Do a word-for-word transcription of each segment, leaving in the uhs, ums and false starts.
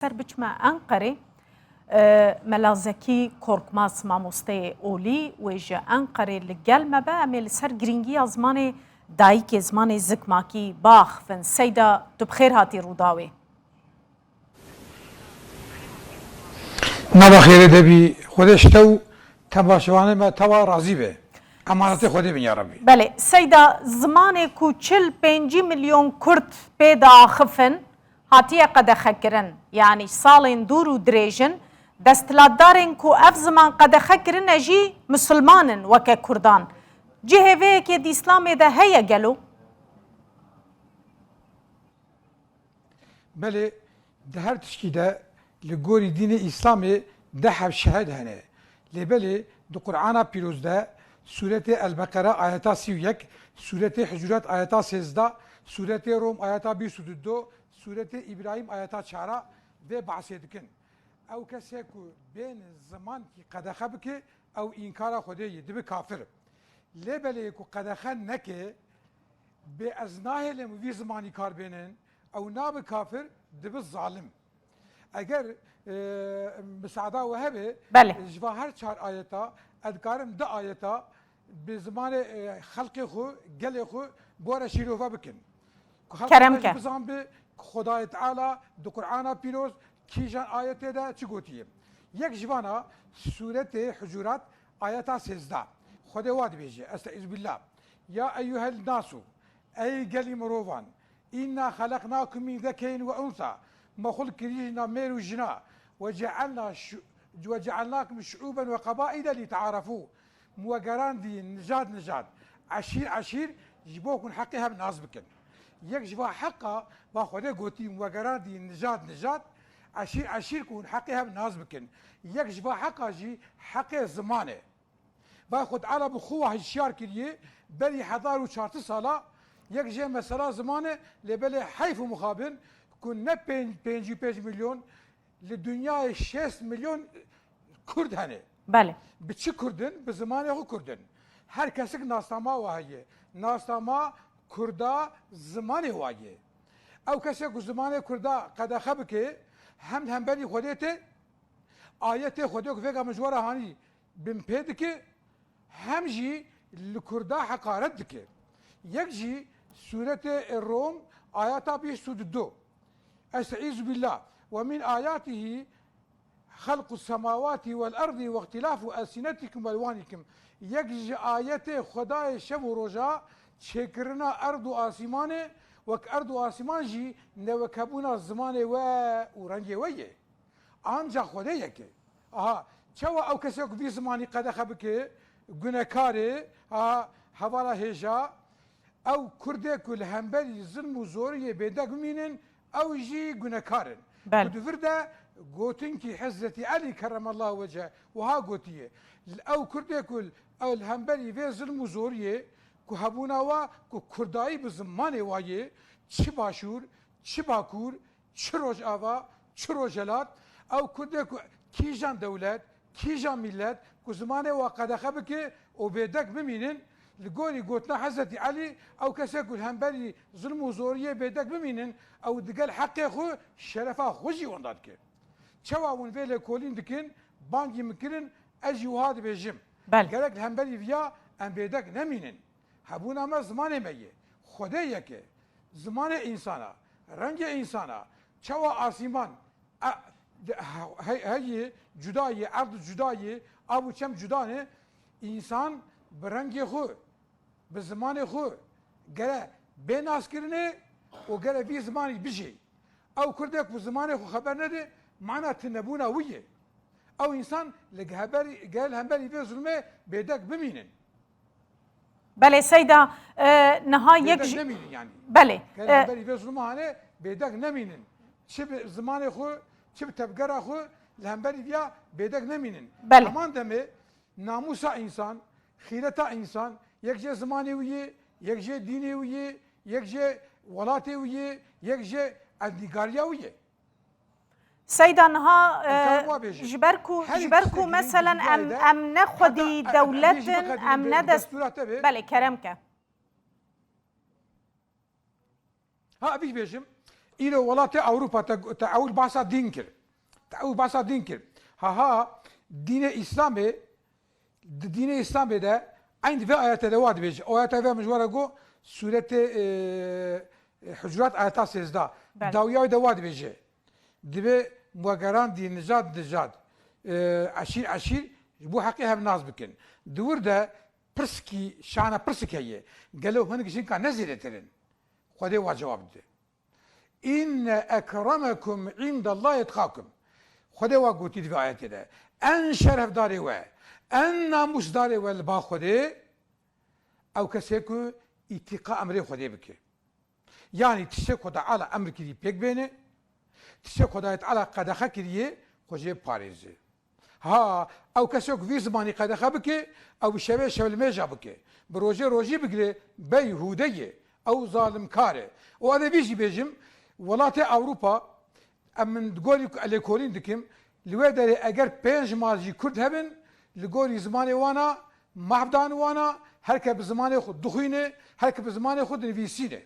Ser biçime Enqerê, e, Mela Zekî Korkmaz, mamosteyê olî, wê ji Enqerê li gel me be. Em ê li ser girîngiya zimanê dayikê, zimanê zikmakî biaxivin. Seyda, tu bi xêr hatî Rûdawê. Nava xêrê de bî, Xwedê ji te û temaşevanê me tewa razî be. Emanetê Xwedê bin ya Rebbî. Belê, Seyda, zimanê ku çil pêncî milyon Kurd pê diaxifin, hatiye qedexekirin, yanî salên dûr û dirêj in, desthilatdarên ku ev ziman qedexe kirine jî misilman in weke Kurdan. Cihê vê yekê di Îslamê de heye gelo? Belê, di her tişkî de li gorî dînê Îslamê deh heb şehed hene. Lê belê di Qur'ana Pîroz de sûretê El-Beqera ayeta sî û yek, sûretê Hucurat ayeta sêzdeh, sûretê Rom ayeta bîst û du, sûretê Îbrahîm ayeta çar vê behsê dikin. Ew kesê ku bên zimankî qedexe bike, ew înkara Xwedê ye, dibe kafir. Lê belê ku qedexe neke, bê ez nahêlim vî zimanî kar bênin, ew nabe kafir, dibe zalim. Eger, e, misaada we hebe, Belê. ji va her çar ayeta, ez dikarim du ayeta bi zimanê, e, xelkê xwe, gelê xwe, bore şîrove bikin. Ku xelkê Kerem me jî ke. bizan bi ku Xwedayê Teala di Qur'ana Pîroz kîjan ayetê de çi gotiye. Yek ji vana sûretê Hucurat ayeta sêzdeh. Xwedê wa dibêje, Estaizu billah. Ya eyyuhel nasu, ey gelî mirovan, inna xeleqnakum min zekerin ve unsa, me xulq kirî ji na mêr û jina, ve cealna şu-, ve cealnakum şuuben ve qabaile li tearafu. Min we gerandî nijad nijad, eşîr eşîr, ji bo ku hûn heqê hev nas bikin. Yek ji va heqa va Xwedê gotî, min we gerandî nijad nijad, eşîr eşîr, ku hûn heqê hev nas bikin. Yek ji va heqa jî heqê ziman e. Va Xwe Teala bi xwe wa hişyar kiriye, berî hezar û çar sed sala, yek jê mesela ziman e, lê belê heyf û mixabin ku ne pênc, pêncî pênc milyon, li dinyayê şêst milyon Kurd hene. Belê. Bi çi Kurd in? Bi zimanê xwe Kurd in. Her kesik nasnama wa heye. Nasnama Kurda zimanê wa ye. Ew kesê ku zimanê Kurda qedexe bike, hem li hemberî Xwedê tê, ayetê Xwedê ku vêga min ji we re hanî bin pê dike, hem jî li Kurda heqaret dike. Yek jî sûretê Rom ayeta bîst û du. Estaizu billah. Ve min ayatihi halqu semawati vel ardi ve ihtilafu elsinetikum ve elwanikum. Yek ji ayetê Xwedayê şev û roja çêkirina erd û asîmanê, wek erd û asîman jî newekebûna zimanê we û rengê we ye. Anca Xwedê yek e. Aha, çawa ew kesê ku vî zimanî qedexe bike, gunekar e, aha, hevala hêja, ew Kurdê ku li hemberî zilm û zoriyê bêdeng bimînin, ew jî gunekar in. Belê. Ku di vir de gotinkî Hezretî Elî kerremallahu weceh wiha gotiye, ew Kurdê ku ew li hemberî vê zilm û zoriyê ku hebûna wa ku Kurdayî bi zimanê wa ye, çi Başûr, çi Bakur, çi Rojava, çi Rojhelat, ew Kurdê ku kîjan dewlet, kîjan mîlet ku zimanê wa qedexe bike û bêdeng bimînin, li gorî gotina Hezretî Elî, ew kesê ku li hemberî zilm û zoriyê bêdeng bimînin, ew digel heqê xwe, şerefa xwe jî wenda dike. Çawa hûn vê lêkolîn dikin, bangî min kirin, ez jî wiha dibêjim. Belê. Gerek li hemberî viya em bêdeng nemînin. Hebûna me zimanê me ye. Xwedê yek e. Zimanê însan a. Rengê însan a. Çawa asîman, e, de, he-, he-, heyî cuda ye, erd cuda ye, av û çem cuda ne. Însan bi rengê xwe, bi zimanê xwe gere bê naskirinê û gere vî zimanî bijê. Ew Kurdek bi zimanê xwe xeber nede, mana tunebûna wî ye. Ew însan li heberî, gel hemberî vê zulmê bêdeng bimînin. Belê Seyda, e, niha yek Bêdeng ji nemînin yani. Belê, Gel e, hemberî vê zulmê hane bêdeng nemînin. Çi bi zimanê xwe, çi bi tevgera xwe li hemberî viya bêdeng nemînin. Belê. Heman demê namûsa însan, xîreta însan, yek jê zimanê wî yê, yek jê dînê wî yê, yek jê welatê wî yê, yek jê endîgariya wî yê. Seyda niha, Em e, karin wa bêjin. ji ber ku, Her ji ber ku tiştekî meselen em, dînayê de, em ne xwedî heta em, em dewlet bêjin in, biqedînin em bi ne dest-, destûra te be. Belê, kerem ke. Ha, evî bêjim. Îro welatê Ewropa te, te ewil behsa dîn kir. Te ewil behsa dîn kir. Ha ha, dînê Îslamê, di dînê Îslamê de eyn di vê ayetê de wa dibêje. O ayeta vê min ji we re got, sûretê, e, e, Hucurat ayeta sêzdeh. Belê. Dawiya wê de wa dibêje. Divê wegerandî nijad nijad, e, eşîr eşîr ji bo heqê hev nas bikin. Di wir de pirskî, şana pirsik heye. Gelo hinek jinka ne zêdetir in? Xwedê wa cewab dide. Inne ekremekum indallahi etqakum. Xwedê wa gotî di vê ayetê de. En şerefdarê we, en namûsdarê we li ba Xwedê, ew kesê ku îtîqa emrê Xwedê bike. Yanî tiştê ku Teala emr kirî pêk bêne, tiştê Xwedayê Teala qedexe kiriye, xwe jê parêze. Ha, ew kesê ku vî zimanî qedexe bike, ew bi şevê şevlimêja bike, bi rojê rojî bigire, beyhûde ye, ew zalimkar e. Û ez ê vî jî bêjim, welatê Ewropa, em min di gorî ku lêkolîn dikim, li wê derê eger pênc mal jî Kurd hebin, li gorî zimanê wana, mahv dan wana, her ke bi zimanê xwe dixwîne, her ke bi zimanê xwe dinivîsîne.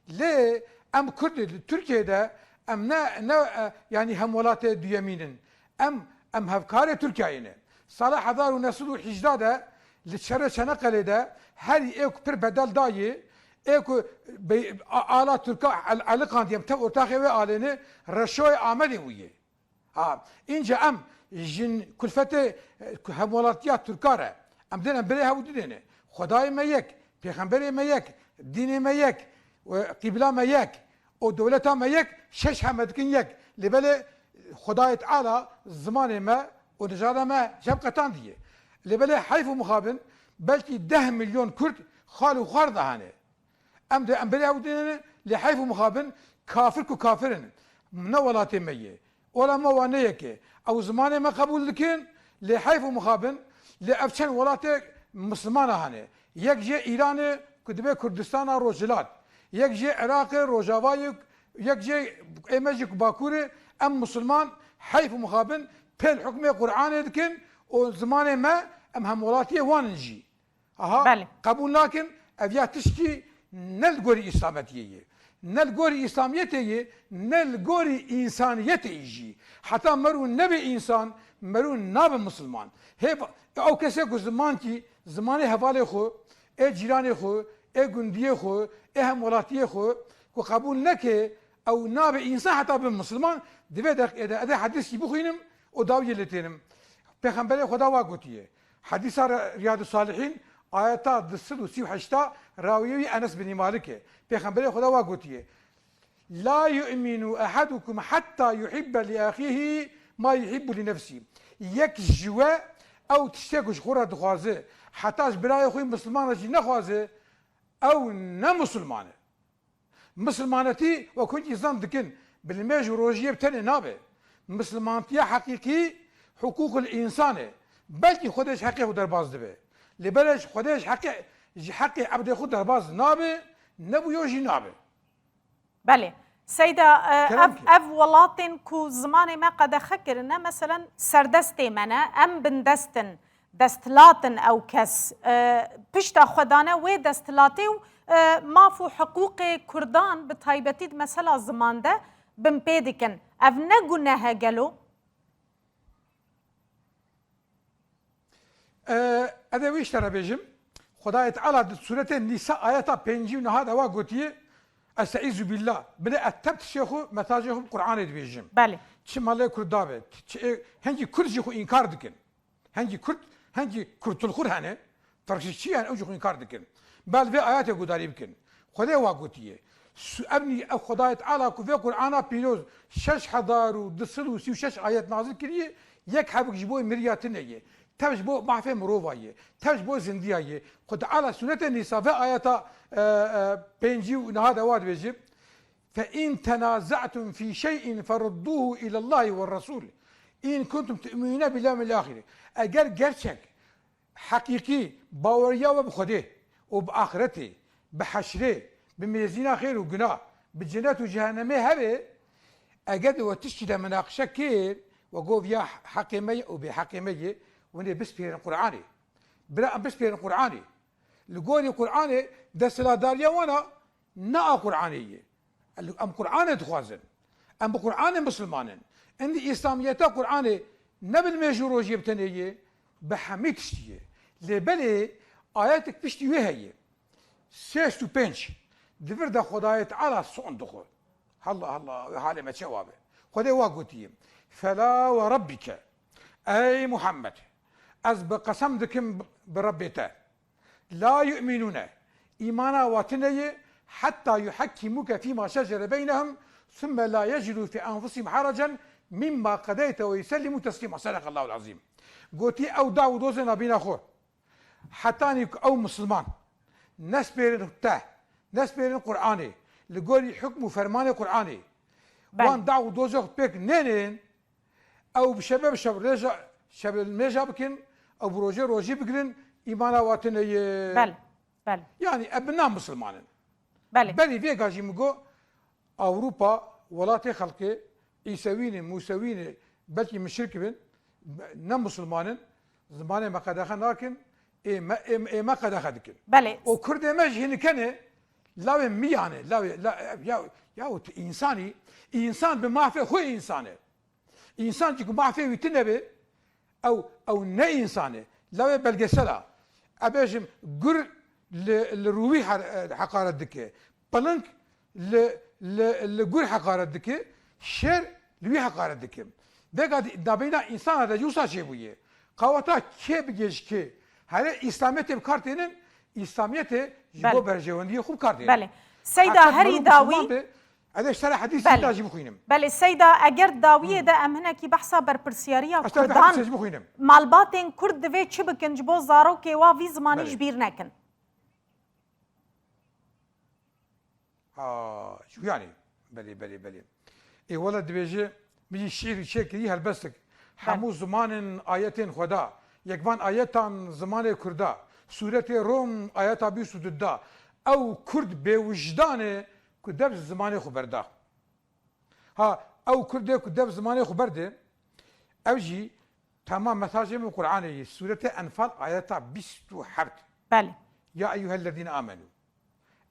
Lê em Kurd li Tirkiyê de em ne, ne, e, yanî hemwelatê duyemîn in. Em, em hevkarê Tirkiyeyê ne. Sala hezar û neh sed û hejdeh de li şerê Çanakkale de herî ê ku pir bedel dayê, ê ku be-, a-, ala Tirka el-, eliqandiye, em tev ortaxê wê alêne, Reşoyê Amedê bûye. Ha, înca em jin kulfetê, e, hemwelatiya Tirka re. Em dên em birê hev û didêne. Xwedayê me yek, pêxemberê me yek, dînê me yek, e, qîbla me yek, û dewleta me yek, şeş heme dikin yek. Lê belê Xwedayê Teala zimanê me û nijada me ji hev qetandiye. Lê belê heyf û mixabin belkî deh milyon Kurd xal û xwar de hene. Em de em berê ew dine, lê heyf û mixabin kafir ku kafir in. Ne welatê me ye. Ola me wan ne yek e. Ew zimanê me qebûl dikin, lê heyf û mixabin, lê ev çend welatê mislimana hene. Yek jê Îran e ku dibe Kurdistana Rojhilat. Yek jê Iraq e, Rojava ye, yek jê ê me jî ku Bakur e, em misliman heyf û mixabin pêl hukmê Qur'anê dikin û zimanê me em hemwelatiyê wan in jî. Aha, Belê. qebûl nakin, ev ya tişkî ne li gorî Îslametiyê ye. Ne li gorî Îslamiyetê ye, ne li gorî însaniyetê yî jî. Heta merû nebe însan, merû nabe misilman. Hê va-, ew kesê ku zimankî, zimanê hevalê xwe, ê cîranê xwe, ê gundiyê xwe, ê hemwelatiyê xwe, ku qebûl neke, ew nabe însan heta be misilman, di vê deqê de, ez ê hedîskî bixwînim û dawiyê lê tênim. Pêxemberê Xweda wa gotiye. Hedîsa Re-, Riyadus Salihîn, ayeta du sed û sî û heşta, rawiyê wî Enes bin Malik e. Pêxemberê Xweda wa gotiye, "La yu'minu ahadukum hatta yuhibbe li ahihi ma yuhibbu li nefsî." Yek ji we ew tiştê ku ji xwe re dixwaze, heta ji birayê xwe yî misliman re jî nexwaze, ew ne misilman e. Misilmanetî wek hûn jî zan dikin, bi limêj û rojiyê bi tenê nabe. Misilmantiya heqîqî hiqûqul însan e. Belkî Xwedê ji heqê xwe derbas dibe. Lê belê ji Xwedê ji heqê, ji heqê ebdê xwe derbas nabe, nebûyo jî nabe. Belê. Seyda, e, Kerem ev, ki. ev welatên ku zimanê me qedexe kirine, meselen, serdestê me ne, em bindest in. Desthilat in ew kes. E, pişta xwe dane wê desthilatê û, e, maf û hiqûqê Kurdan bi taybetî di mesela ziman de binpê dikin. Ev ne guneh e gelo? E, ez ê wî ji te re bêjim. Xwedayê Teala di Sûretê Nîsa ayeta pêncî û neha de wa gotiye, "Estaizu billah." Binê ez tev tişê xwe, mesajê xwe bi Qur'anê dibêjim. Belê. Çi malê Kurd dabe, çi, hengî Kurd jî xwe înkar dikin. Hengî Kurd, hengî Kurtulxur hene, Tirkçî hene, ew jî xwe înkar dikin. Bel vê ayetê gudarî bikin. Xwedê wa gotiye. Su-, ev nî-, ev Xwedayê Teala ku vê Qur'ana pîroz şeş hezar û du sed û sî û şeş ayet nazil kiriye, yek hebik ji bo miriya tune ye. Tev ji bo mahfê mirova ye. Tev ji bo zindiya ye. Xwedê Teala Sûretê Nîsa vê ayeta, e, e, pêncî û neha de wa dibêje. "Fe in tenazatum fî şey'in ferudduhu ilallahi ve rasul. In kuntum tu'minune bil yevmil ahir." Eger gerçek, heqîqî baweriya we bi Xwedê û bi axiretê, bi heşrê, bi mêzîna xêr û guna, bi cinet û cehennemê hebe, eger de we tiştî de minaqişe kir, we got ya heqê me ye û bê heqê me ye, winê bispêrin Qur'anê. Bira em bispêrin Qur'anê. Li gorî Qur'anê desthilatdariya wana ne a Qur'anê ye. Em Qur'anê dixwazin. Em bi Qur'anê misilman in. Endî Îslamiyeta Qur'anê ne bi nimêj û rojiyê bi tenê yê, bi hemî tiştî yê. Lê belê ayetek piştî wê heye. Sêst û pênc. Di vir de Xwedayê Teala son dixwe. Allah Allah, wê halê me çawa be? Xwedê wa gotiye. Fela ve rabbike. Ey Muhammed, ez bi qesem dikim bi Rebbê te. La yu'minûne. Îmana wa tune ye, hetta yuhekkîmûke fîma şecere beynehum, summe la yecidû fî enfusihim harecen mimma qedeyte ve yusellimû teslîma. Sedaqallahul azîm. Gotî ew daw û dozê nabîna xwe. Hetanî ku ew misilman nespêrin te, nespêrin Qur'anê, li gorî hukm û fermanê Qur'anê, Belê. wan daw û dozê xwe pêk nênên, ew bi şebe bi şev rêja, şebe nimêja bikin, ew bi rojê rojî bigirin, îmana wa tune ye. Belê, belê. Yani, ev bi nan misilman in. Belê. Berî vêga jî min got, Ewropa, welatê xelkê, Îsewî ne, Mûsewî ne, belkî mişrik bin, ne misilman in, zimanê me qedexe nakin, ê me, ê, ê me qedexe dikin. Belê. Û Kurdê me jî hinike ne, lawê miyan e, lawê, la, ya, ya tu însanî, însan bi mafê xwe însan e. Însan jî ku mafê wî tune be, ew, ew ne însan e. Lawê belgesela. Ez bêjim, gur li, li rûwî her-, e, heqaret dike. Piling li, li, li gur heqaret dike. Şêr li wî heqaret dike. Vêga di navbeyna însana de wisa çêbûye. Qaweta kê bigê ji kê. Herê Îslamiyetê bi kar tênin, Îslamiyetê ji bo Belê. berjewendiyê xwe bi kar tênin. Belê. Seyda, Heqet herî meriv dawî Misilman be, Ez ê ji te re hedîsê Belê. da jî bixwînim. Belê, Seyda, eger dawiyê Hmm. de em hinekî behsa berpirsiyariya Ez ji te re Kurdan, hedîsê jî bixwînim. malbatên Kurd divê çi bikin ji bo zarokê wa vî zimanî Belê. ji bîr nekin? Ha, ji yanî. Belê, belê, belê. Ê wele dibêje, min jî şiîrî çêkirî helbestik. Belê. Hemû zimanên ayetên Xweda, yek van ayetan zimanê Kurda, sûretê Rom ayeta bîst û du da, ew Kurd bêwijdan e, ku dev zimanê xwe berda. Ha, ew Kurdê ku dev zimanê xwe berde, ew jî temam mesajê min Qur'anê yê. Sûretê Enfal ayeta bîst û heft. Belê. Ya eyyuhellezîne amenû.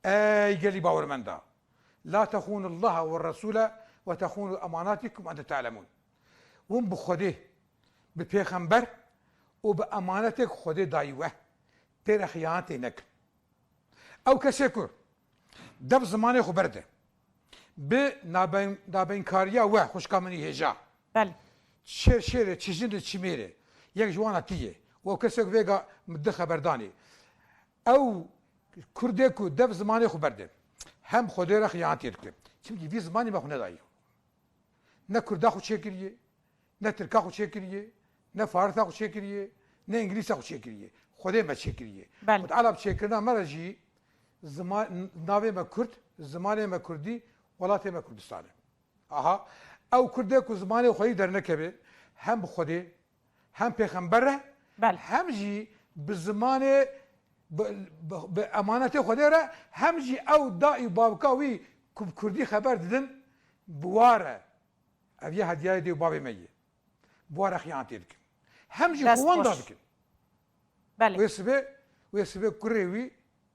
Ey gelî bawermenda. La tehûnullaha ve resûle ve tehûnû emanatikum ve entum te'lemûn. Hûn bi Xwedê, bi pêxember û bi emanetê ku Xwedê dayî we, pê re xiyanetê nekin. Ew kesê ku dev zimanê xwe berde, bi nabeyn-, nabeyinkariya we, xwişka min î hêja. Belê. Şêr şêr e, çi jin e, çi mêr e. Yek ji wana tî ye. Û ew kesê ku vêga min di xeberdanê. Ew Kurdê ku dev zimanê xwe berde, hem Xwedê re xiyanetê dike. Çimkî vî zimanî me xwe nedayî. Ne Kurda xwe çêkiriye, ne Tirka xwe çêkiriye, ne Farisa xwe çêkiriye, ne Îngilîsa xwe çêkiriye. Xwedê me çêkiriye. Belê. Xwedê Teala bi çêkirina me re jî zima-, navê me Kurd, zimanê me Kurdî, welatê me Kurdistan e. Aha, ew Kurdê ku zimanê xweyî dernekeve, hem bi Xwedê, hem pêxember re, Belê. hem jî bi zimanê, bi, bi, bi emanetê Xwedê re, hem jî ew dayî û bavka wî ku bi Kurdî xeber didin, bi wa re. Ev yê hediyayê dê û bavê me ye. Bi wa re xiyanetê dikin. Hem jî Dest xwe wenda xweş. dikin. Belê. Wê sibê, wê sibê kurê wî,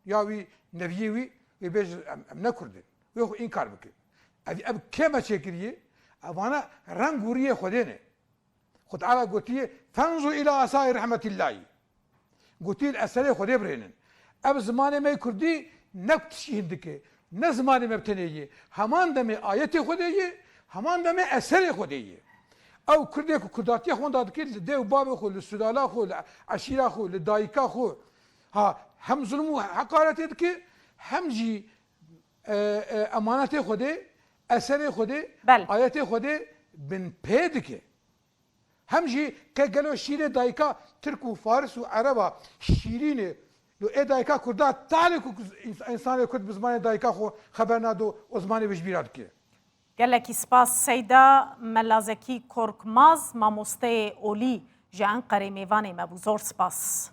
ya wî, neviyê wî, wê bêje, em, em ne Kurd in. Wê xwe înkar bike. Ev, ev kê me çêkiriye? Evana reng û riyê Xwedê ne. Xwe Teala gotiye, "Fenzur ila asayê rehmetillahî." Gotiye, "Li eserê Xwedê birênin." Ev zimanê me yê Kurdî ne tiştî hin dike, ne zimanê me bi tenê ye. Heman demê ayetê Xwedê ye, heman demê eserê Xwedê ye. Ew Kurdê ku Kurdatiya xwe wenda dike, li dê û bavê xwe, li sulala xwe, li eşîra xwe, li dayika xwe, ha, hem zulm û heqaretê dike, hem jî, e, e, emanetê Xwedê, eserê Xwedê, Belê. ayetê Xwedê bin pê dike. Hem jî ke gelo şîrê dayika Tirk û Faris û Ereba şîrîn e, lo ê dayika Kurda talê ku ins-, însanê Kurd bi zimanê dayika xwe xeber nado û zimanê wê ji bîra dike. Gelekî spas Seyda. Mela Zekî Korkmaz, mamosteyê olî ji Enqerê mêvanê me bû. Zor spas.